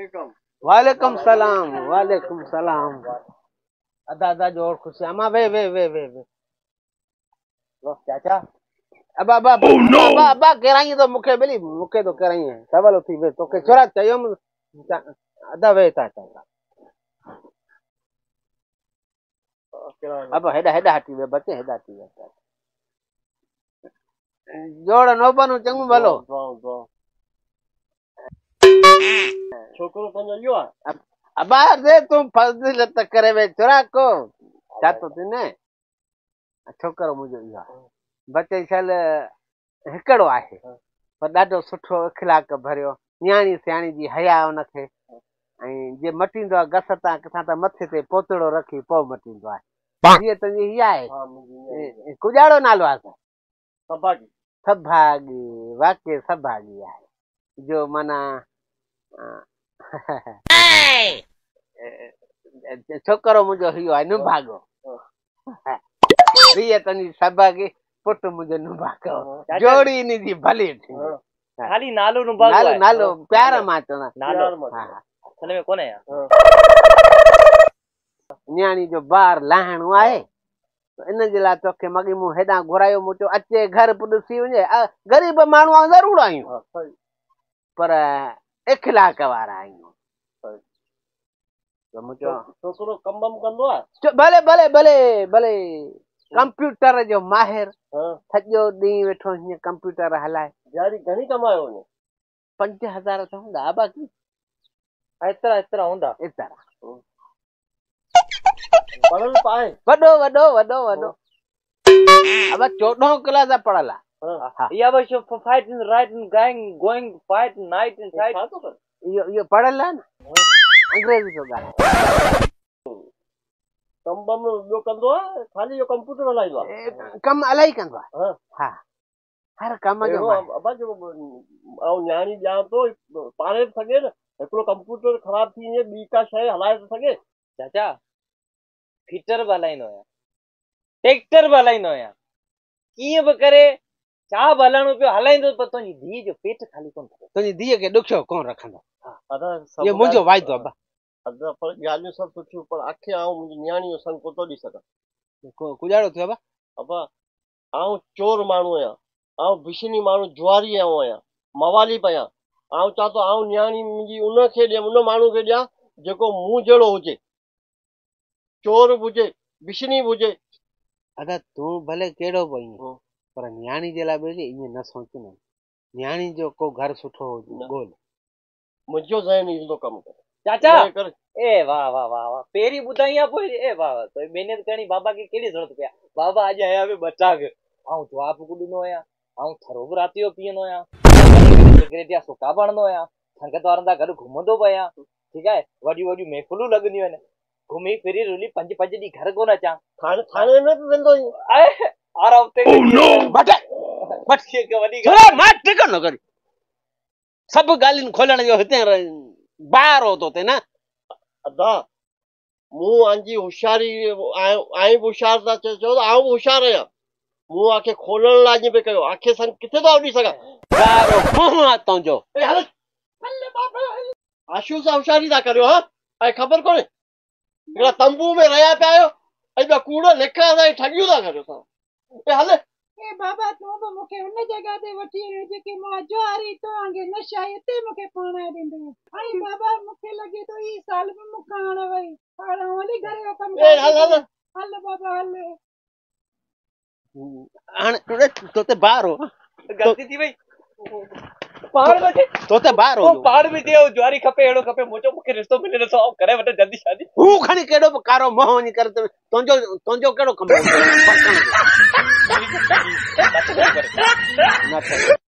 वालेकुम सलाम वालेकुम सलाम। अदा अदा जोड़ खुशी अमा वे वे वे वे वे चाचा अबा अबा अबा अबा केराई तो मुखे बेली मुखे तो केराई है सवाल थी वे तोखे छोरा चयम अदा वे ता ता अब हेडा हेडा हटी वे बचे हेडा हटी वे जोड़ नोबनो चंगू भलो छोकरो पंजो इहो आहे। अबा दे तू फज़ीलत करे वे छोरा को छा थो थिने छोकरो मुंहिंजो इहो आहे बचे शल हिकिड़ो आहे पर ॾाढो सुठो इख़लाक भरियो नियाणी सियाणी जी हया उनखे ऐं जे मटींदो आहे गस तां किथां त मथे ते पोतड़ो रखी पोइ मटींदो आहे। जीअं तुंहिंजी हीअ आहे कुॼाड़ो नालो आहे सभागी सभागी वाकई सभागी आहे जो माना छोकिरो मुंहिंजो इहो आहे नुभाॻो धीअ तुंहिंजी सभागी पुट मुंहिंजो नुभाॻो जोड़ी इन जी भली थी। खाली नालो नुभाॻो नालो नालो प्यार मां चवंदा नालो असल में कोन्हे। नियाणी जो ॿार लाहिणो आहे इन जे लाइ तोखे मॻे मूं हेॾां घुरायो मूं चयो अचे घर पोइ ॾिसी वञे। ग़रीब माण्हू आहे ज़रूरु आहियूं पर इख़लाक वारा आहियूं। छोकिरो कम बम कंदो आहे? भले भले भले भले कंप्यूटर जो माहिर सॼो ॾींहुं वेठो हीअं कंप्यूटर हलाए। दिहाड़ी घणी कमायो वञे? 5000 त हूंदा बाक़ी एतिरा एतिरा हूंदा एतिरा। पढ़ियल आहे? वॾो वॾो वॾो वॾो अब 14 क्लास पढ़ियल आहे। इहा बि fight right going going fight night and side इहो इहो पढ़ियल आहे न अंग्रेज़ी थो ॻाल्हाए। कम बम ॿियो कंदो आहे खाली इहो कंप्यूटर हलाईंदो आहे? कमु इलाही कंदो आहे। हा हर कम जो अबा जेको ऐं नियाणी ॾियां थो पाणे सघे न हिकिड़ो कंप्यूटर ख़राबु थी वञे ॿी का शइ हलाए थो सघे। चाचा फिटर बि हलाईंदो आहियां ट्रैक्टर बि हलाईंदो आहियां कीअं बि करे छा बि हलणो पियो हलाईंदो पर तुंहिंजी धीउ जो पेट ख़ाली कोन थो। तुंहिंजी धीउ खे ॾुखियो कोन रखंदो इहो मुंहिंजो वाइदो आहे। अदा पर ॻाल्हियूं सभु सुठियूं पर आखे आउं मुंहिंजी नियाणी जो संग कोन थो ॾेई सघां। कुॼाड़ो थियो अबा? अबा आउं चोर माण्हू आहियां आउं बिशनी माण्हू जुआरी आहियां मवाली बि आहियां। आउं चवां थो आउं नियाणी मुंहिंजी उनखे ॾियां उन माण्हू खे ॾियां जेको मूं जहिड़ो हुजे चोर बि हुजे बिशनी बि हुजे। अदा तूं भले कहिड़ो बि आहीं पर नियाणी जे लाइ बि ईअं न सोच न नियाणी जो को घर सुठो हुजे ॻोल्हि। मुंहिंजो ज़हन ईंदो कमु करे चाचा। ए वाह वाह वाह वाह पहिरीं ॿुधाई आहे पोइ ए वाह वाह तो महिनत करणी बाबा खे कहिड़ी ज़रूरत पई आहे। बाबा अॼु आया बि ॿ टाक आउं जवाब ॾिनो आहियां आउं थरो बि राति जो पीअंदो आहियां सिगरेट जा सुका बि हणंदो आहियां संगत वारनि सां गॾु घुमंदो बि आहियां ठीकु आहे। वॾियूं वॾियूं महफ़िलूं लॻंदियूं आहिनि घुमी फिरी रुली पंज पंज ॾींहं घर कोन अचां थाणे में बि वेंदो आराम ते सभु ॻाल्हियुनि खोलण जो हिते ॿार हो तो न। अदा मूं आंजी होशियारी ऐं बि होशियार था चओ त आउं बि होशियार आहियां मूं आखे खोलण लाइ ईअं पियो कयो आखे संग किथे थो उॾी सघां। तुंहिंजो आशू सां होशियारी था करियो हा ऐं ख़बर कोन्हे हिकिड़ा तंबू में रहिया पिया आहियो ऐं ॿिया कूड़ लिखा ऐं ठगियूं था करियो तव्हां। हल ए बाबा तूं बि मूंखे हुन जॻह ते वठी आयो जेके मां जुआरी तो वांगे नशा हिते मूंखे पाण ॾींदो। हाणे बाबा मूंखे लॻे थो ई साल बि मूंखां हाणे वई हाणे वञी घर जो कमु ए हल हल हल बाबा हल। हाणे तोते ॿार हो ग़लती थी वई पाण में तोते ॿार हो पाण में थियो जुआरी खपे अहिड़ो खपे मुंहिंजो मूंखे रिश्तो मिले नथो आउं करे वठा जल्दी शादी। हू खणी कहिड़ो बि कारो मुंहुं वञी करे तुंहिंजो तुंहिंजो कहिड़ो कमु।